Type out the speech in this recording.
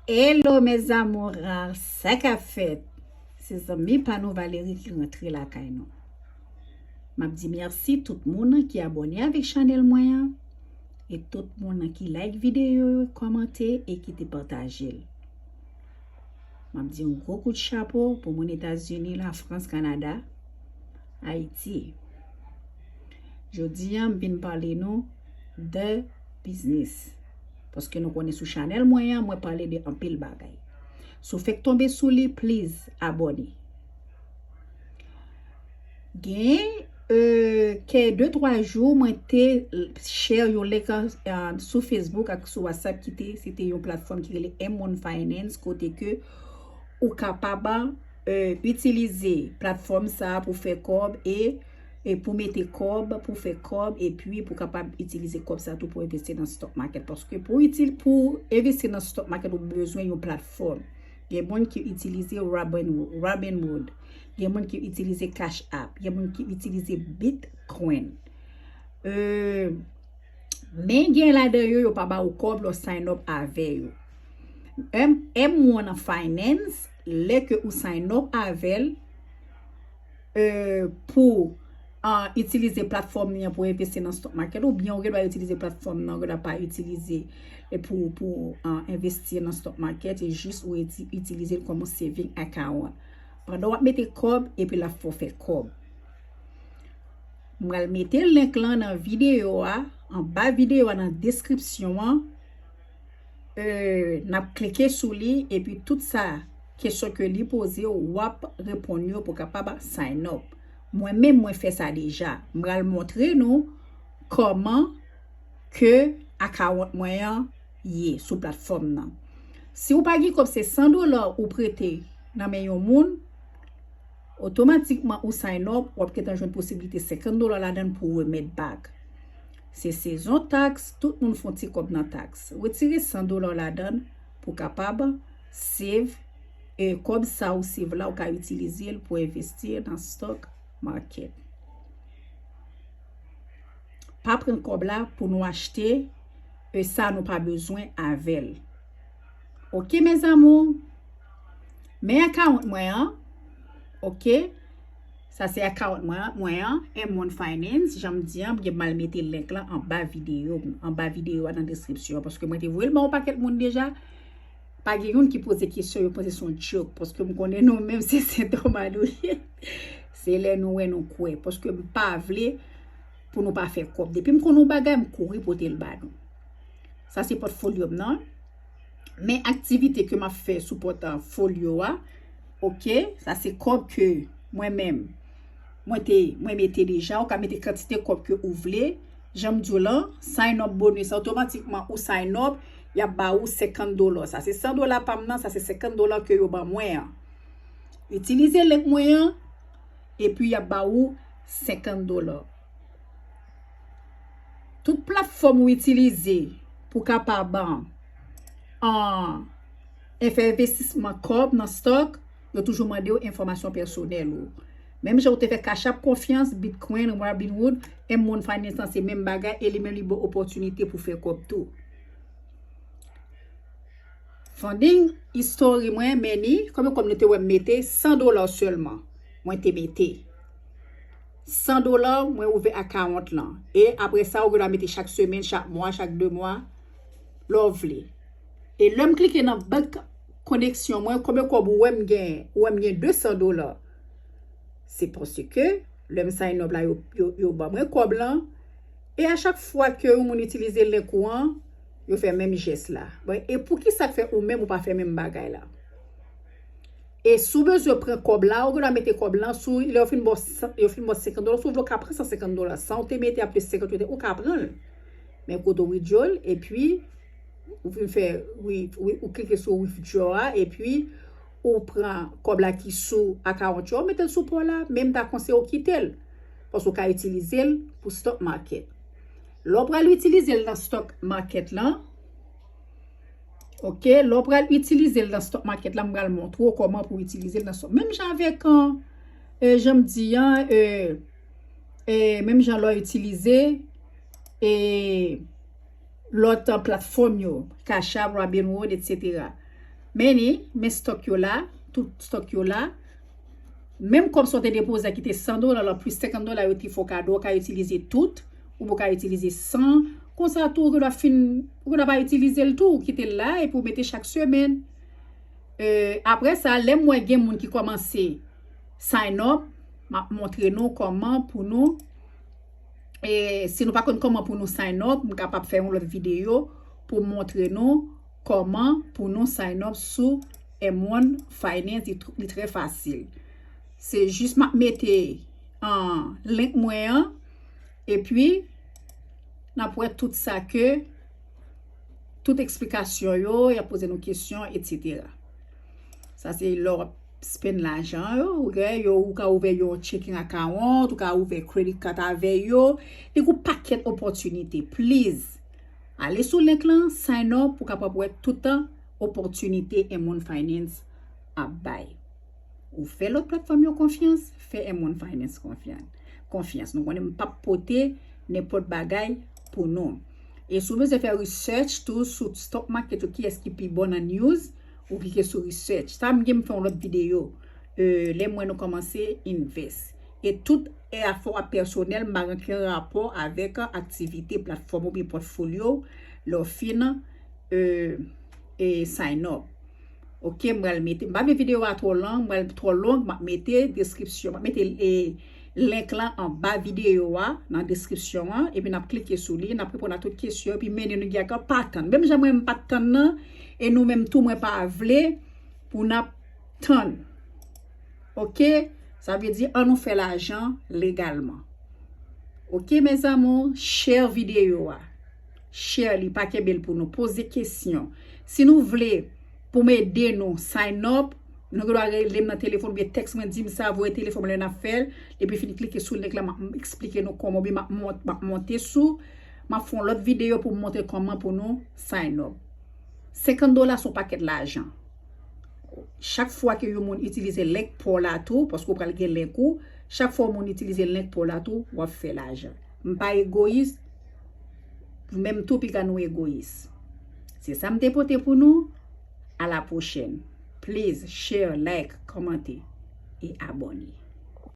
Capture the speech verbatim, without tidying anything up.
Hello mes amours, sa k ap fèt? Se zanmi pa nou Valery ki rantre lakay nou. M ap di mèsi tout moun ki abòne avèk chanèl mwen an, e tout moun ki like videyo yo, kòmante e ki te pataje l. M ap di yon gwo kout chapo pou moun Etazini, Lafrans, Kanada, Ayiti. Jodi a, m vin pale nou de biznis. Paske nou konnen sou chanèl mwen an, mwen pale de anpil bagay. Si w fèk tonbe sou li, please, abòne. Gen, euh, kè de twa jou, mwen te share yon link, euh, sou Facebook ak sou WhatsApp ki te, se te yon platfòm ki rele M one Finance, kote ke ou kapab, euh, itilize platfòm sa a pou fè kòb e, e pou mete kòb, pou fè kòb, epi pou kapab itilize kòb sa a tou pou envesti nan stock market. Paske pou itil-, pou envesti nan stock market, ou bezwen yon platfòm. Gen moun ki itilize Robinhood, Robinhood. Gen moun ki itilize Cash App. Gen moun ki itilize Bitcoin. Euh, men gen ladan yo, yo pa ba ou kòb lè w sign up avè yo. M, M one Finance, lè ke ou sign up avè l, euh, pou, euh, itilize platfòm li an pou envesti nan stock market, oubyen ou gen dwa itilize platfòm nan, ou gen dwa pa itilize e pou, pou, euh, envesti nan stock market, e jis ou iti-, itilize l kòm yon saving account. Pandan w ap mete kòb, epi l ap fè w fè kòb. M pral mete link lan nan videyo a, anba videyo a, nan deskripsyon an. Euh, n ap klike sou li, epi tout sa, kesyon ke li poze w, w ap reponn yo pou kapab sign up. Mwen menm, mwen fè sa deja. M pral montre nou kòman ke account mwen an ye sou platfòm nan. Si w pa gen kòb, se san dola ou prete nan men yon moun, otomatikman ou sign up, w ap gentan jwenn posiblite senkant dola ladan l pou w remèt back. Se sezon taks, tout moun fè yon ti kòb nan taks. Retire san dola ladan l pou kapab save, e kòb sa ou save la, ou ka itilize l pou envesti nan stock market. Pa pran kòb la pou nou achte, e sa nou pa bezwen avè l. Ok, mes amours? Men account mwen an. Ok? Sa se account mwen, mwen an, M one Finance. Jan m di an, m gen mal mete link lan anba videyo, anba videyo a nan deskripsyon an, paske mwen te voye l ban yon pakèt moun deja. Pa gen youn ki poze kesyon, yo panse se yon joke, paske m konnen nou menm se sendomad nou ye. Se lè nou wè nou kwè, paske m pa vle pou nou pa fè kòb. Depi m konn yon bagay, m kouri pote l ba nou. Sa se pòtfolyo m nan. Men aktivite ke m ap fè sou pòtfolyo a, ok, sa se kòb ke mwen menm, mwen te, mwen mete deja, ou ka mete kantite kòb ke ou vle. Jan m di w lan, sign up bonus, otomatikman ou sign up, y ap ba ou senkant dola. Sa se san dola pa m nan, sa se senkant dola ke yo ban mwen an. Itilize link mwen an, epi y ap ba ou senkant dola. Tout platfòm ou itilize pou kapab, an, e fè envestisman kòb nan stock, yo toujou mande w enfòmasyon pèsonèl ou. Menm jan ou te fè Cash App konfyans, Bitcoin, Robinhood, M one Finance lan se menm bagay, e li menm li ba w opòtinite pou fè kòb tou. Funding history mwen, meni, kòm, kòm nou te wè m mete san dola sèlman. Mwen te mete san dola, mwen ouvè account lan. E apre sa, ou gen dwa mete chak semèn, chak mwa, chak de mwa, lè w vle. E lè m klike nan bank koneksyon mwen, konbyen kòb ou wè m gen? Ou wè m gen de san dola. Se paske lè m sign up la, yo, yo, yo ban mwen kòb lan. E a chak fwa ke yon moun itilize link ou an, yo fè menm jès la. Bon, e poukisa k fè ou menm ou pa fè menm bagay la? E si w bezwen pran kòb la, ou gen dwa mete kòb lan sou, lè yo fin ba w san, yo fin ba w senkant dola, si w vle w ka pran san senkant dola, san ou te mete a plis senkant ou te, ou ka pran l. Men kote w withdraw l, epi ou vin fè, wi, wi, ou klike sou withdraw a, epi ou pran kòb la ki sou account ou, ou mete l sou pa w la, men m ta konseye w kite l. Paske w ka itilize l pou stock market. Lè w pral itilize l nan stock market lan, ok, lè w pral itilize l nan stock market la, m pral montre w kòman pou w itilize l nan stock. Menm jan avèk, an, e, jan m di an, e, e, menm jan lè w itilize, e, lòt, an, platfòm yo, Cash App, Robinhood, etsetera. Men ni, men stock yo la, tout stock yo la. Menm kòb sa w te depoze a ki te san dola, la plis senkant dola yo te fè w kado, w ka itilize tout, ou ka itilize san. Konsa tou, ou gen dwa fin, ou gen dwa pa itilize l tou, ou kite l la, epi w mete chak semèn. E, apre sa, lè m wè gen moun ki kòmanse sign up, m ap montre nou kòman pou nou, e, si nou pa konn kòman pou nou sign up, m kapab fè yon lòt videyo pou montre nou kòman pou nou sign up sou M one Finance, li tr-, li trè fasil. Se jis m ap mete an link mwen an, epi n ap wè tout sa ke, tout eksplikasyon yo, y ap poze nou kesyon, etsetera. Sa se lè w ap spend lajan yo, ou gen yo, ou ka ouvè yon checking account, ou ka ouvè credit card avè yo. Li gen yon pakèt opòtinite. Please, ale sou link lan, sign up pou w kapab wè tout opòtinite M one Finance ap bay. Ou fè lòt platfòm yo konfyans, fè M one Finance konfyan-, konfyans. Nou konnen m p ap pote nenpòt bagay pou nou. E si w bezwen fè research tou sou stock market yo, kiyès ki pi bon nan news, ou klike sou research. Sa m gen m fè yon lòt videyo. E, lè m wè nou kòmanse invest. E tout afè w ap pèsonèl, m pa gen okenn rapò avèk aktivite platfòm oubyen pòtfolyo lè w fin, e, e sign up. Ok, m pral mete, m pa vle videyo a twò long, m pral twò long, m ap mete deskripsyon, m ap mete, e, link lan anba videyo a, nan deskripsyon an, epi n ap klike sou li, n ap reponn a tout kesyon, epi mennen nou gen akò pa tann. Menm jan mwen m pa t tann nan, e nou menm tou mwen pa vle pou n ap tann. Ok? Sa vle di, ann nou fè lajan legalman. Ok, mes amours, share videyo a. Share li, pa kenbe l pou nou. Poze kesyon. Si nou vle pou m ede nou sign up, nou gen dwa rele m nan telefòn oubyen tèks mwen, di m sa, voye telefòn mwen lè n ap fè l. Epi fini klike sou link la, m ap eksplike nou kòman, oubyen m ap mont-, m ap monte sou, m ap fè yon lòt videyo pou m montre kòman pou nou sign up. Senkant dola se yon pakèt lajan. Chak fwa ke yon moun itilize link pa w la tou, paske w pral gen link ou, chak fwa yon moun itilize link pa w la tou, w ap fè lajan. M pa egoyis, ou menm tou piga nou egoyis. Se sa m te pote pou nou. A la pwochèn. Please, share, like, kòmante e abòne.